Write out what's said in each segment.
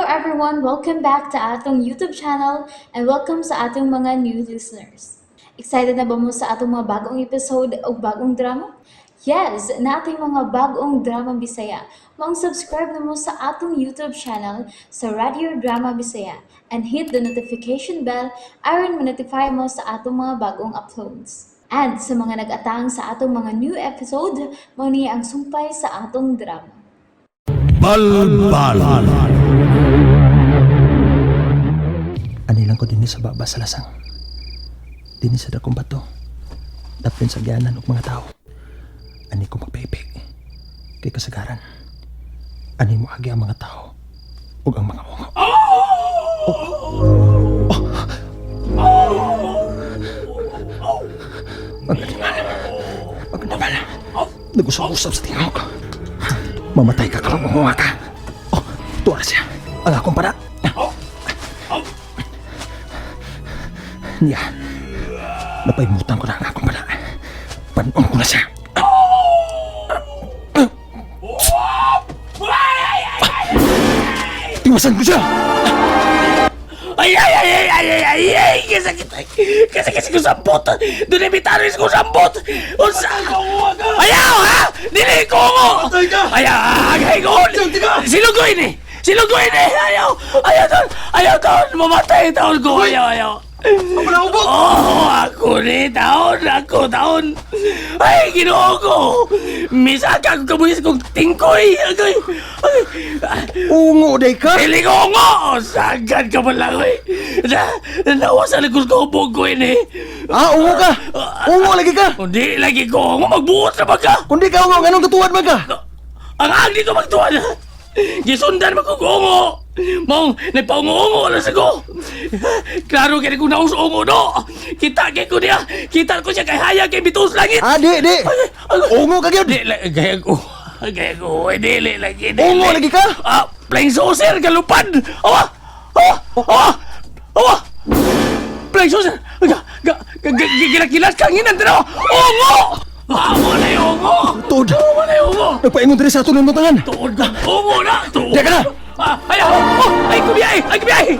everyone! Welcome back to atong YouTube channel and welcome sa atong mga new listeners. Excited na ba mo sa atong mga bagong episode o bagong drama? Yes, nating mga bagong drama Bisaya. Maong subscribe na mo sa atong YouTube channel sa Radio Drama Bisaya and hit the notification bell aron ma-notify mo sa atong mga bagong uploads. And sa mga nag-atang sa atong mga new episode, mao ni ang sumpay sa atong drama. Balbal. Ani lang ko dinhi sa baba sa lasang. Dinhi sa dakong bato. Dapin sa gianan og mga tao. Ani ko magpipig. Kay kasagaran. Ani mo agi ang mga tao ug ang mga ungo. Oh. Oh. Ang animal. Ang animal. Nag-usap-usap sa tingog. Mamatay ka karong ungo ka. Oh, tuwa siya. Ang akong para. Niya. Napaimutan ko na ang akong bala. Panon ko na siya. Tiwasan ko siya! Ay, ay, ay, ay, ay, ay, ay, ay, kasakit, ay, kasakit ko sambot. Doon ay bitaris ko sambot. Unsa? Ayaw, ha? Dili ko mo. Ayaw, agay ko. Silugoy ni. Silugoy ni. Ayaw, ayaw taon, ayaw taon, mamatay taon ko. Ayaw, ayaw. Oh, ako ni taon, ako taon. Ay, Ginoo ko. Misaka ko kabuhis kong tingkoy. Agay, ay, Ungo day ka! Dili ko nga! Sagad ka man lang, oy! Na, nawasan ko sa hubog ko ini. Ah, ungo ka! Ungo lagi ka! Hindi lagi ko nga magbuot na ba ka? Kundi ka ungo, anong katuwad man ka? Ang agi ko magtuwan! Gisundan man ko ungo! Mong, nagpaungo-ungo lang sa ko! Klaro kaya kung naus ungo no! Kita kay ko niya! Kita ko siya kay hayag kay bitos langit! Ah, di, di! Ungo ka gyud! Di, gaya ko. Gaya ko. Ay, dili lagi. Dili. Ungo lagi ka? Ah, flying saucer, galupad! Awa! Awa! Awa! Awa! Flying saucer! Ga, ga, ga, ga, gilakilas ka, nginan, tanawa! Ungo! Ah, wala yung ungo! Tuod! Wala yung ungo! Nagpaingon diri sa ato ng tangan! Tuod ka! Ungo na! Tuod! Diya ka na! Ah, ayaw! Oh, ay, kubiyay! Ay, kubiyay!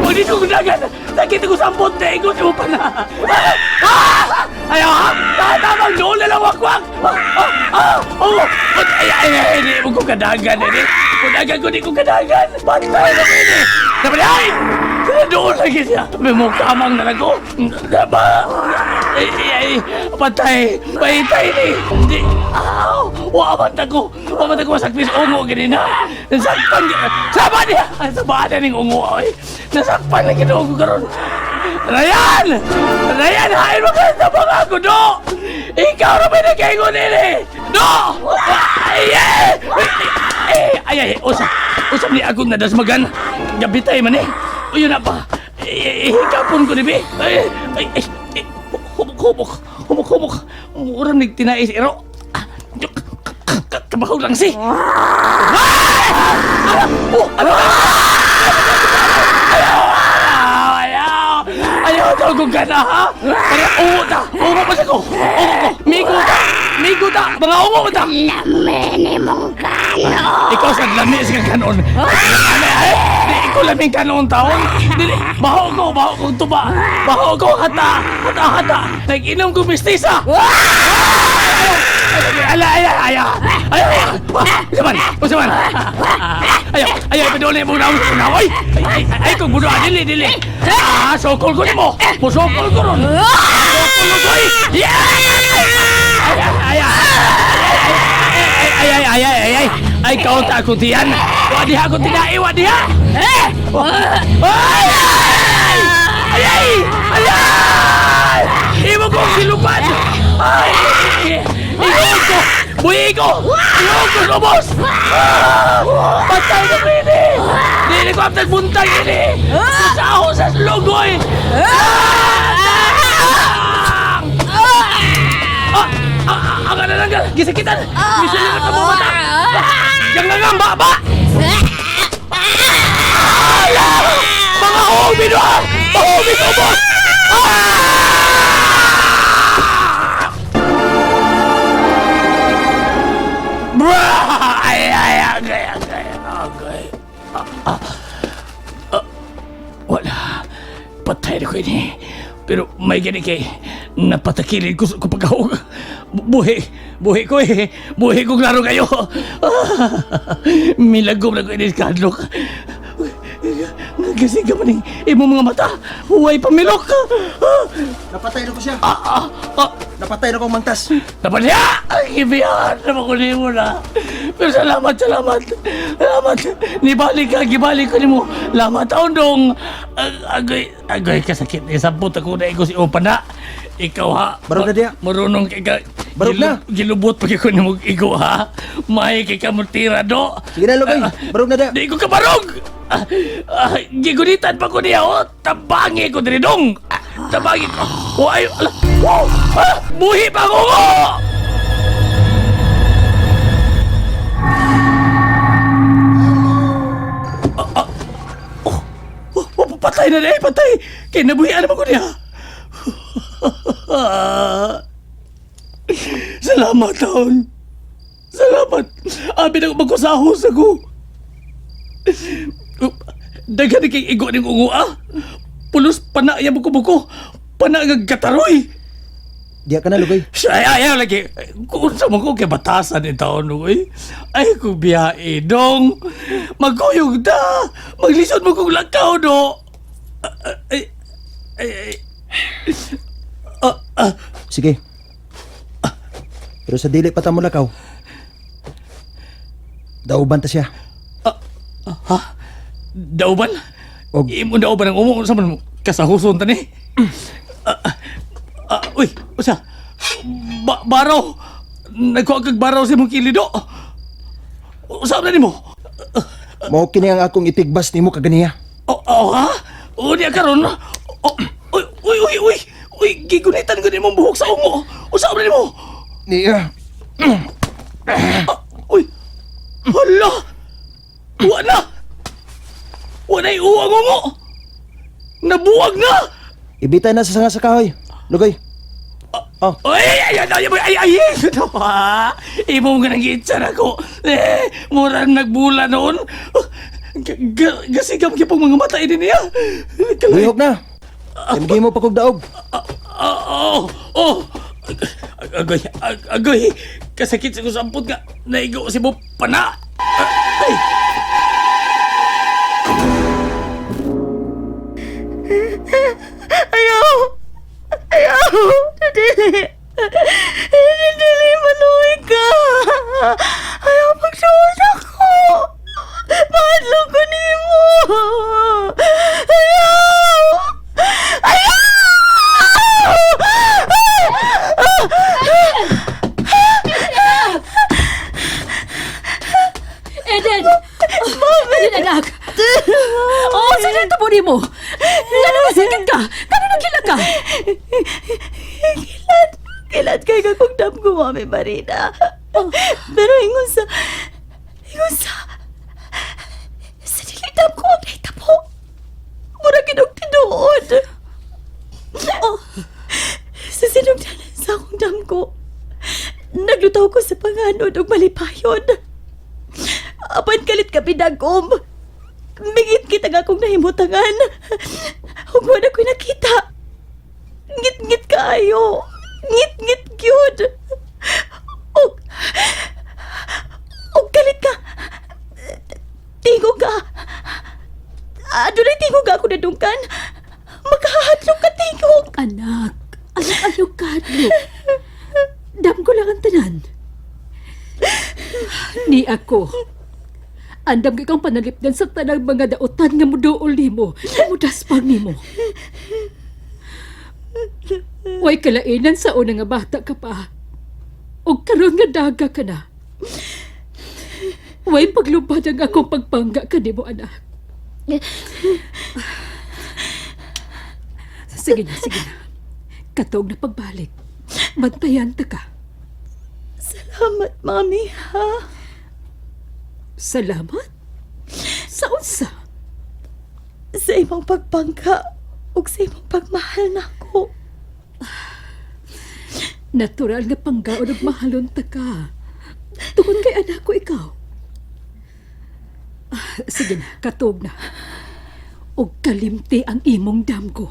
Pag dito ko dagan, nakita ko sa ambot na ingon mo pa na. Ah! Ah! Ayaw, ha? Tamang doon na lang wakwak! Ah! Ah! Ah! Oh! Ay, ay, ay, hindi mo ko kadagan, eh. Kudagan ko, di ko kadagan. Patay na ini. Sabi niya, ay! Doon lagi siya. May mukamang na lang ko. Diba? Ay, ay, ay, patay. Patay ni. Hindi. Aw! Wamat ako. Wamat ako masakpis ungo gini na. Nasakpan. Sama niya. Sama niya ning ungo ay. Nasakpan lagi na ko karon. Ryan! Ryan, hain mo ka sa mga ako, do! Ikaw na may nagkaingon nini! Do! Ay, ay, ay, ay, ay, usap, usap ni akong nadasmagan. Gabitay man eh. Uyun na pa. Eh, hikapon ko ni Bi. Ay, ay, ay, ay, hubok, hubok, hubok, hubok. Murang nagtinais, ero. Kabaho lang si. Ay! Oh, ano? Ayaw! Ayaw! Ayaw daw kong gana, ha? Kaya ungo ta! Ungo pa siya ko! Ungo ko! Migo ta! Migo ta! Mga ungo ta! Lami mong kanon. Ikaw sa lami sa kanon. Ay, di ikaw laming kanon taon. Dili, baho ko, baho ko tuba. Baho ko hata, hata, hata. Nag-inom ko mistisa. Ala, ala, ala, ay, ay, usaman, usaman. Ayaw, ayaw, paduli mo na, na, ay, ay, ay, kung budo, dili, dili. Ah, sokol ko nimo. Musokol ko ron. Sokol ko, ay. Yeah! Ay, ay, ay, ay, ay, ay, ay, ay, ay, ay, kaunta ako diyan. Wa diha ako tinai, wa diha. Eh! Ay! Ay! Ay! Ay! Ay! Imo ko silupan. Ay! Iho ko! Buhi ko! Iho ko lubos! Ah! Patay na ko ini! Dili ko ang nagbuntag ini! Sa sa lugoy! Ah! Ah! Ah! Ang ano lang gisakitan! Gisakitan na mo mata! Yang nga ba ba! Ayaw! Mga homi no! Mga homi ubos! Ah! Bra! Ay, ay, agay, agay, agay. Wala. Patay na ko ini. Pero may gani kay napatakilid ko sa ko pagkahog. Buhi. Buhi ko eh. Buhi ko klaro kayo. Milagom na ko ini kadlok. Kasi ka man imong mga mata. Huway pamilok. Napatay na ko siya. Ah, ah. Napatay na ko ang mangtas. Dapat niya! Ay, ibihan! Naman ko nimo na. Pero salamat, salamat. Salamat. Nibalik ka, gibalik ko nimo. Lamat taon dong. Agoy, agoy, kasakit. Isampot ako na ikaw si Opa na. Ikaw ha. Barog na diya. Marunong kay ka. Barog na. Gilubot pa ko nimo igo ha. May kay ka mo tira do. Sige na, Lugoy. Barog na diya. Di ko kabarog! Gigunitan pa ko niya, oh! Tabangi ko diri dong! Tabangi ko! Oh, ay, ala! Wow! Buhi pa ko! Oh, oh, oh, patay na niya, patay! Kinabuhian naman ko niya! Salamat, taon! Salamat! Abi na magkusahos ako! Daghan kay igo ning ungo ah. Pulos pana ya buko-buko. Pana nga gataroy. Diya ka na, Lugoy. Siya ay ayaw lagi. Kung sa mo ko kay batasan ni taon oy. Ay ko biyae dong. Magkuyog ta. Maglisod mo kong lakaw do. Ay ay ay. Sige. Pero sa dili pa ta mo lakaw. Dauban ta siya. Dauban? Og- Imo dauban ang umo sa man kasahuson ta ni. Uy, usa. Baraw. Nagkuha kag baraw sa imong kilido. Usa na nimo? Mao kini ang akong itigbas nimo kaganiya. Oh, oh ha? Unya karon. Oh, uy, uy, uy, uy. Uy, gigunitan ko nimong buhok sa ungo. Usa na nimo? Niya. Uy. Hala. Wa na. Wa na iuwang ungo. Nabuwag na. Ibitay na sa sanga sa kahoy. Lugoy. Oh, Ay, ay, ay, ay, ay, ay, ay, ito ha? Imo nga nang gitsan ako. Eh, mura nagbula noon. Gasigam kipong mga mata ini niya. lihok na. Kaya mo pa kog daog. Oh, oh, Agoy, agoy. Kasakit sa kusampot nga. Naigo si mo pana. Ay. Ayaw! Ayaw! Dili! Dili, maluwi ka! Ayaw, pagsuot ako! Mahadlok ko nimo! Ayaw! Ayaw! Eden! Mami! Eden, anak! Oh, sa nito po nimo? Ngano nasakit ka? Ngano nagkila ka? Kilat! Kilat kay kagong dam ko, Mami Marina. Pero ingon sa... Ingon sa... Sa dili dam ko ang nahitabo. Mura ginog tinuod. Oh, sa sinugdanan sa akong dam ko, naglutaw ko sa panganod og malipayon. Apan kalit ka pinagom. Mingit kita nga akong nahimutangan. Ug wala ko'y nakita. Ngit-ngit kaayo. Ngit-ngit gyud. Og og kalit ka. Tingog ka. Adunay tingog ako nadungkan. Magkahadlok ka tingog. Anak, anak ayaw kadlok. Dam ko lang ang tanan. Ni ako. Andam kay kang panalipdan sa tanang mga dautan nga muduol nimo, nga mudaspang nimo. Way kalainan sa una nga bata ka pa. Og karon nga daga ka na. Way paglubad ang akong pagpangga kanimo, anak. Sige na, sige na. Katog na pagbalik. Bantayan ta ka. Salamat, Mami, ha? Salamat. Sa unsa? Sa imong pagpangka ug sa imong pagmahal nako. Natural nga panggaon ug mahalon ta ka. Tungod kay anak ko ikaw. Sige na, katog na. Og kalimti ang imong damgo.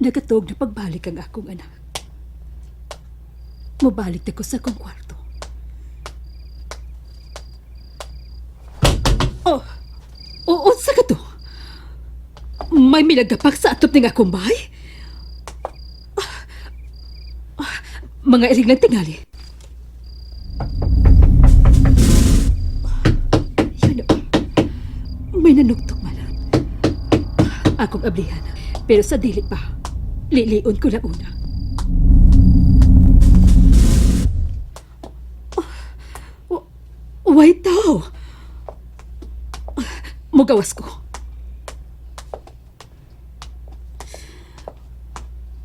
Nagatog na pagbalik ang akong anak. Mabalik na ko sa akong kwarto. Oh, oo, sa ka to? May minagapak sa atop ng akong bahay? Ah, ah, mga iring lang tingali. Yun, oh. May nanuktok man. Akong ablihan. Pero sa dili pa, lilion ko na una. Oh, why tao? Mugawas ko.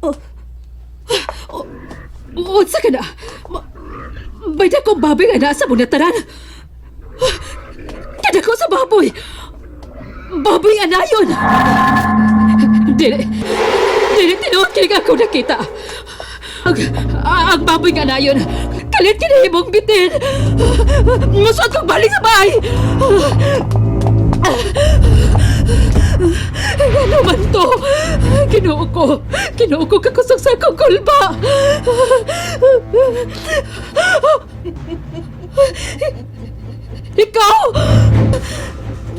Oh. Oh. Unsa ka na? May dakong baboy nga nasa muna tanan. Kadako sa baboy. Baboy nga na yun. Dili. Dili, tinuod kini nga ako nakita. Ang baboy nga na yun. Kalit kinahimong bitin. Musuot kong balik sa bahay. Ano man to? Ginoo ko. Ginoo ko kakusog sa akong kulba. Ikaw!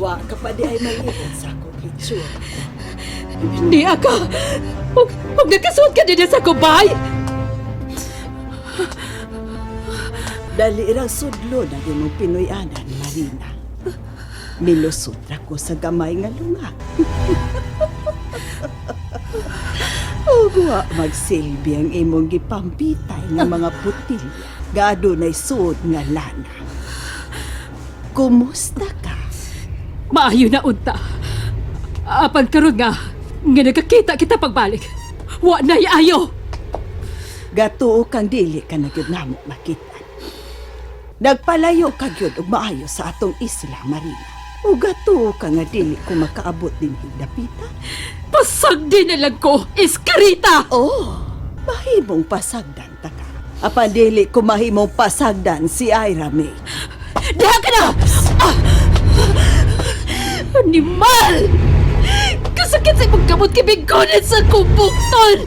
Wa ka pa di ay maliit sa akong hitsura. Hindi ako. Huwag nakasuot ka din sa kubay. Dali ra sudlo na imong Pinoy-anan, Marina. Milusot ra ko sa gamay nga lungag. Ug wa magsilbi ang imong gipampitay nga mga putilya. Nga adunay suod nga lana. Kumusta ka? Maayo na unta. Apan karon nga, nga nagkakita kita pagbalik. Wa na ayo. Gatuo kang dili ka na gyud namo makita. Nagpalayo ka gyud og maayo sa atong isla, Marina. Ug gatuo ka nga dili ko makaabot dinhi dapita. Pasag din na lang ko, Escarita! Oh, mahimong pasagdan ta ka. Apan dili ko mahimong pasagdan si Ira May. Diha ka na! Ah! Animal! Kasakit sa imong kamot kibigkonin sa kubukton!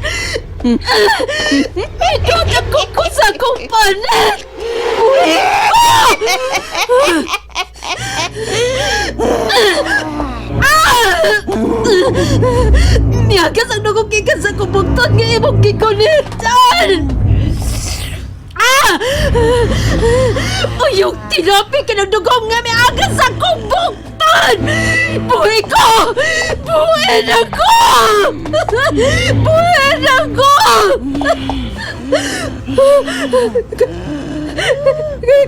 Ikaw na kuko sa akong panet! Miyagas ang dugo gikan sa kubukton nga imong gigunitan! Ah! Uyong tinapi ka ng dugong nga miagas sa kubukton! Buhi ko! Buhi na ko! Buhi na ko!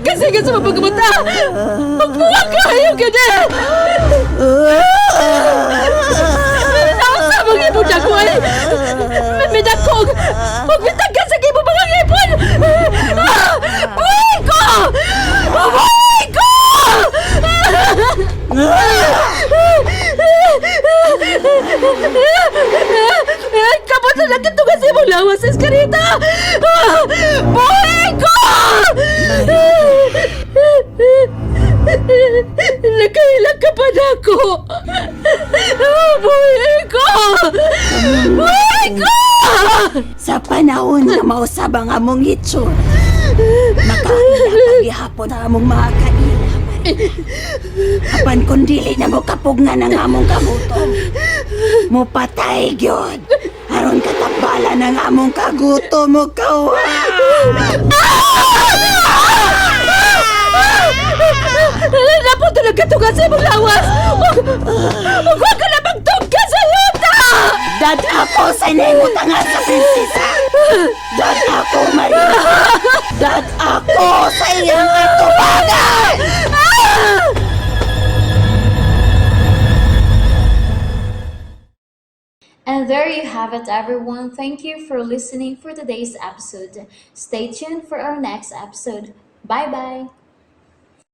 Kasi nga sa mapagmuta! Magbuwag kayo gani! Nasa mga ibong dagway! Midakog! Huwag mitagas sa ibong mga ipon! Ah! Buhay ko! Buhay ko! Kamot na lang ito kasi mong lawas, Escarita! Buhay ko! Nakailang ka pa na ako! Buhay ko! Buhay ko! Sa panahon nga mausab ang among hitsura, makaila paghihapon ang among mga kaila, Marina. Apan kung dili na mo kapugnan ang among kagutom, mupatay gyud. Aron katambalan ang among kagutom mo kawa. Napunto na katungan sa imong lawas! Huwag ka na magtungka sa yuta! Dad ako sa inaimutangan sa prinsesa. Dad ako, Marina. Dad ako sa iyang atubagan! And there you have it, everyone. Thank you for listening for today's episode. Stay tuned for our next episode. Bye bye.